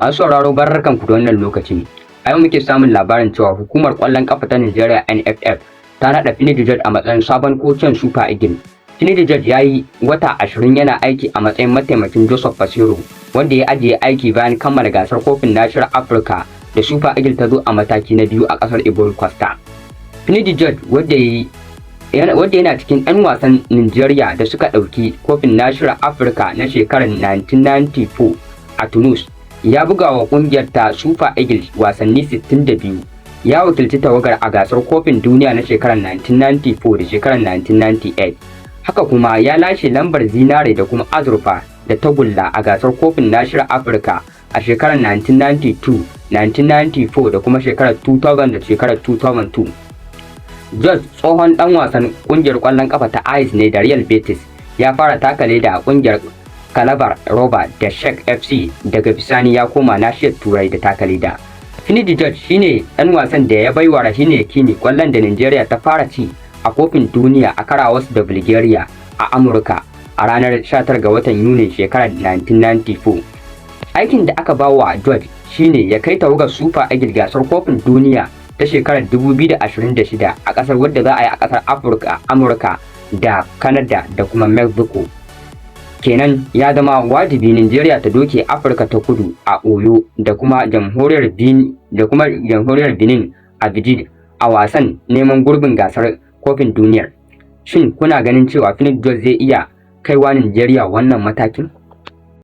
Masu sauraro, barkanku da wannan lokaci. A yau muke samun labarin cewa hukumar ƙwallon ƙafa ta Nigeria, NFF, ta naɗa Finidi George a matsayin sabon kocin Super Eagles. Finidi George ya yi wata 20 yana aiki a matsayin mataimakin Joseph Peseiro, wanda ya ajiye aiki bayan kammala gasar kofin nashiyar Afirka da Super Eagles ta zo a mataki na biyu a ƙasar Ivory Coast. Finidi George, wanda yana cikin 'yan wasan Nigeria da suka ɗauki kofin nashiyar Afirka na shekarar 1994 a Tunis, ya buga wa kungiyar ta Super Eagles wasanni 62. Ya wakilci tawagar a gasar kofin duniya na shekarar 1994 da shekarar 1998. Haka kuma ya lashe lambar zinare da kuma azurfa da tagulla a gasar kofin nashiyar Afirka a shekarar 1992, 1994 da kuma shekarar 2000 da shekarar 2002. George tsohon dan wasan kungiyar kwallon kafa ta Ajax ne da Real Betis. Ya fara taka leda a kungiyar Calabar Rover da Shek FC, daga bisani ya koma nashiyar Turai da taka leda. Finidi George shine dan wasan da ya baiwa Rashidi Yekini kwallon da Nigeria ta fara ci a kofin duniya a karawarsu da Bulgaria a Amurka a ranar 19 ga watan Yuni shekarar 1994. Aikin da aka bawa George shine ya kai tawagar Super Eagles gasar kofin duniya ta shekarar 2026 a kasar wadda za a yi a kasar Afirka, Amurka da Canada da kuma Mexico. Kenan ya zama wajibi Nigeria ta doke Afirka ta Kudu a Oyo da kuma Jamhuriyar Benin a Abidjan a wasan neman gurbin gasar kofin duniyar. Shin kuna ganin cewa Finidi George zai iya kaiwa Nigeria wannan matakin?